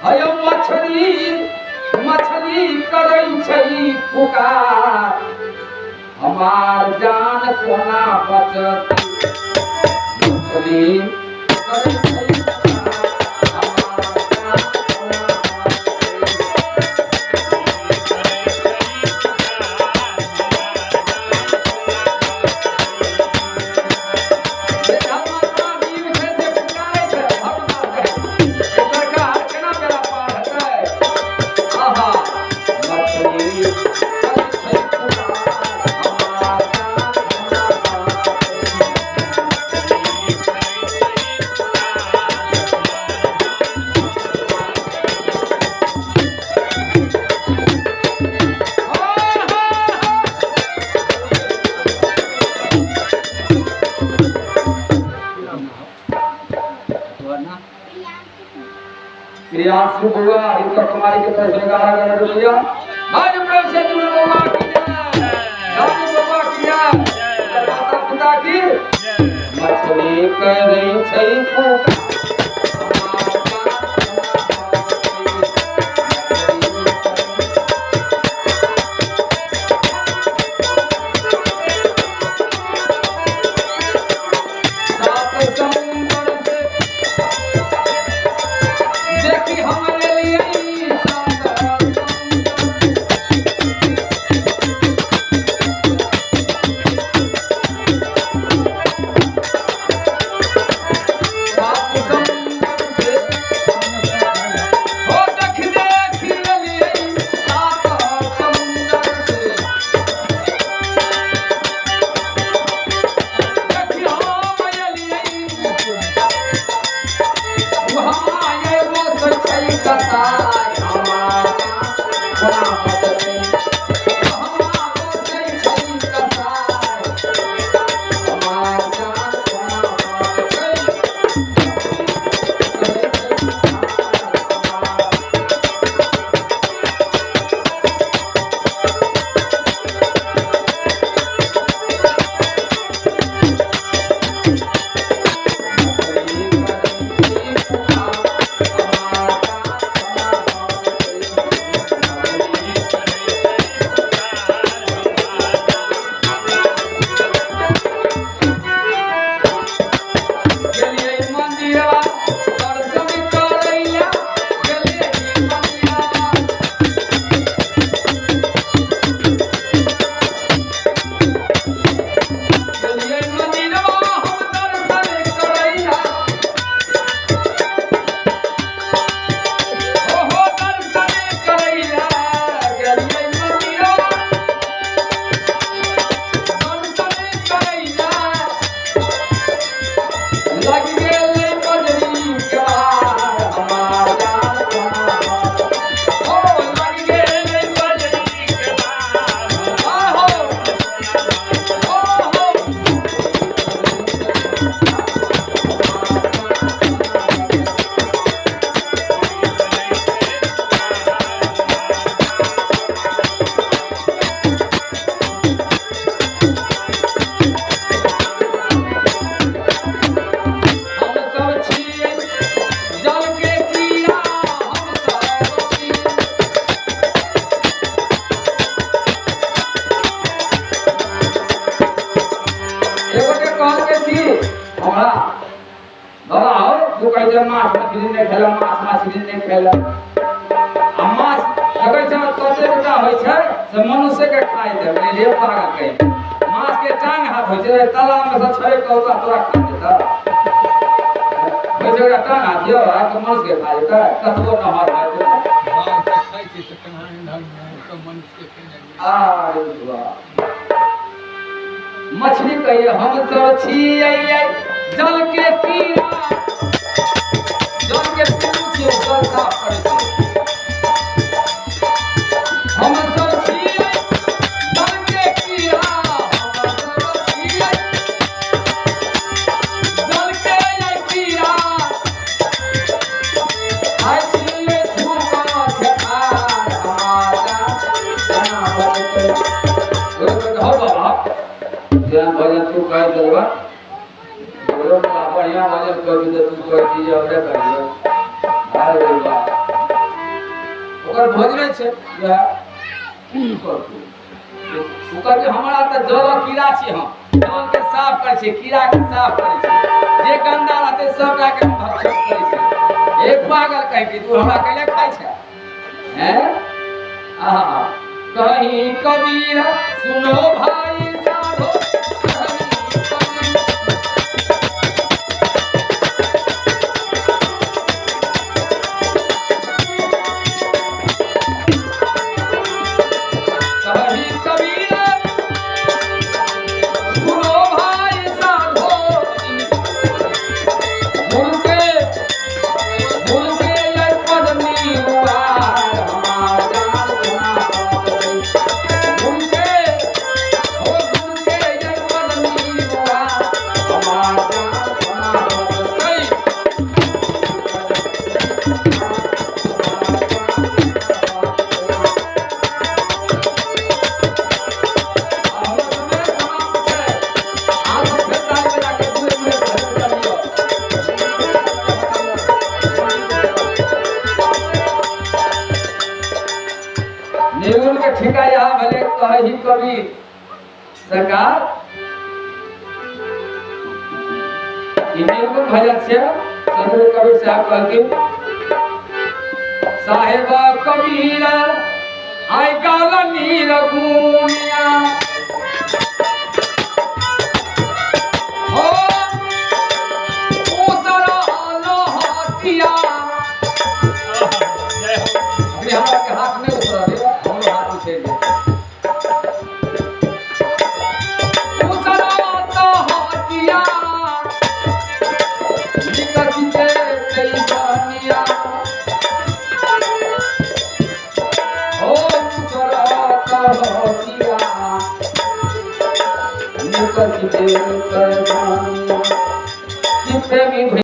हयो मछली मछली करै छै पुकार हमार जान कोना बचत मछली करै छै पुकार हमार जान कोना बचतै। धर्मात्मा जीव छै से पुकारै छै भगवान के सरकार केना बेड़ा पार हेतै। आहा मछली करै छै पुकार हमार जान कोना बचतै। प्रियांशु बउआ हिनकर कुमारी के तरफ से 11 रुपया। आज प्रेम से जुड़ल बउआ की जय, राजू बउआ की जय, माता पिता की। मछली करै छै पुकार हमार जान कोना बचतै। सात समुंदर से देखी हम लेलियै सात समुंदर। सात समुंदर से हो देख देख लेलियै सात समुंदर से देखी हम एलियै वहाँ एगो छै कसाई हमार जान कोना बचतै। वहाँ बसै छै कसाई हमार जान कोना बचतै। करै छै पुकार हमार मछली करै छै पुकार हमार जान कोना बचतै। मछली गेलियै मंदिरवा दर्शन करैला गेलियै मंदिरवा गेलियै मंदिरवा हम दर्शन करैला ओहो दर्शन करैला गेलियै मंदिरवा दर्शन करैला लग गेलै बजरी के वार हमार जान कोना बचतै। ओ लग गेलै बजरी के बार आहो ओहो हम सब छियै जल के कीड़ा हम सब छियै। एगोटे कहलकै की हमरा बाबा हो तू कहै छै माछ मछली नहि खेलक माछ मछली नहि खेलक आ माछ देखै छ ततेक टा होइ छै से मनुष्य के खाइ देबै रे पागल कहीं माछ के टांग हाथ होइ छै तालाब में से छड़े के ओकरा तोरा खा जेतऽ होइ छै ओकरा टांग हाथ यौ आ तऽ मनुष्य के खा जेतै कतबो नहर भए जेतै। माछ तऽ खाइ छै तऽ केना इन्हर मे मनुष्य के खेनाइ। अरे वाह मछली कहिए हम सब छियै जल के कीड़ा जल के पिल्लू छियै जल साफ करै छै। हम सब छियै जल के कीड़ा हम सब छियै जल के कीड़ा खाइ छियै थूक खेखार हमार जान कोना बचतै। हो बाबा जेना भजन तू कहि देलबा बढ़िया भजन करू तऽ तू कहै छी जे हमरे करियौ। अरे वाह ओकर भोजने छै वएह करतै। ओ कहलकै हमरा तऽ जल कीड़ा छी, हम जल के साफ करै छी, कीड़ा के साफ करै छी, जे गन्दा रहतै सबटा के हम भक्षण करै छी। एक पागल कहीं कि तू हमरा कैले खाइ छै हैं? आहा कहीं कबीर सुनो भाई साधो, कहीं कबीर कहीं कबीर सुनो भाई साधो, मुर्गे मुर्गे ये पदनी उबार हमार जान सुना मुर्गे हो मुर्गे ये पदनी उबार हमार जान सुना। निर्गुण के ठिका यहाँ भले कही कवि सरकार ई निर्गुण भजन से सदगुरु कबीर साहब कहलखिन साहेब कबीर आइ काल नीरगुणिया हो उसर लोहटिया। अभी हमरा के हाथ नहीं उतरल है, हमरो हाथ उछल गेल। उसर लोहटिया निकसिते तैबनिया हो उसर लोहटिया निकसिते तैबनिया। कि प्रेमी